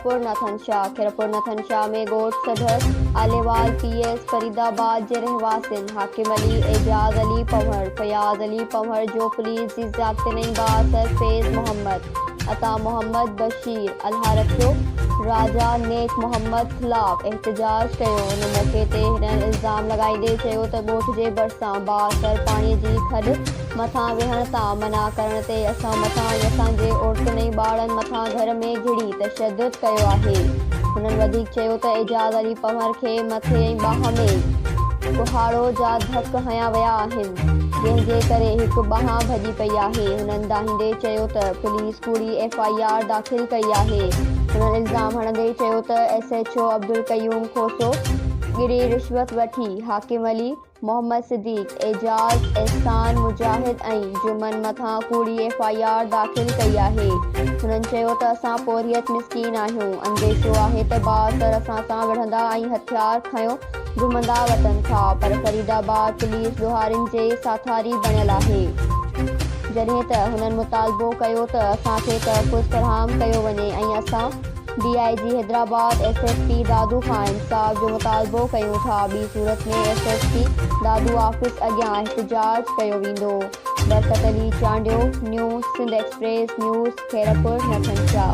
خيرپور ناٿن شاهه، خيرپور ناٿن شاهه ۾ ڳوٺ سڍر آليوال P S Farid آباد جي رهواسين حاڪم علي، اعجاز علي پنهور، فياض علي پنهور جو پوليس جي زيادتين ۽ بااثر فيض محمد، عطا محمد، بشير، الهه رکيو، راجا نيڪ محمد خلاف احتجاج ڪيو، ان موقعي تي هنن الزام لڳائيندي چيو ته ڳوٺ جي ڀرسان بااثر پاڻي جي کڏ مٿان ويهڻ تان منع ڪرڻ تي اسان مٿان ۽ اسان جي عورتن ۽ ٻارڙن مٿان گهر ۾ گهڙي تشدد ڪيو آهي. هنن وڌيڪ چيو ته اعجاز علي پنهور کي مٿي ۽ ٻانهن ۾ ڪهاڙو جا ڌڪ هنيا ويا آهن، جنهن جي ڪري هڪ ٻانهن ڀڄي پئي آهي. هنن دانهيندي چيو ته پوليس ڪوڙي ايف I R داخل ڪئي آهي. هنن الزام هڻندي چيو ته S H O Abdul Qayyum Khoso ڳري رشوت وٺي حاڪم علي محمد صديق، اعجاز، احسان، مجاهد ۽ جمن مٿان ڪوڙي ايف I R داخل ڪئي آهي. هنن چيو ته اسان پورهيت مسڪين آهيون، انديشو آهي ته بااثر اسان سان وڙهندا ۽ هٿيار کنيو گهمندا وتن ٿا پر فريد آباد پوليس ڏوهارين جي ساٿاري بڻيل آهي. جڏهن ته هنن مطالبو ڪيو ته اسان کي تحفظ فراهم ڪيو وڃي ۽ اسان D I G Hyderabad, S S P Dadu کان انصاف جو مطالبو ڪيون ٿا، ٻي صورت ۾ S S P Dadu office اڳيان احتجاج ڪيو ويندو. Barkat Ali Chandio, new Sindh express news, Khairpur Nathan Shah.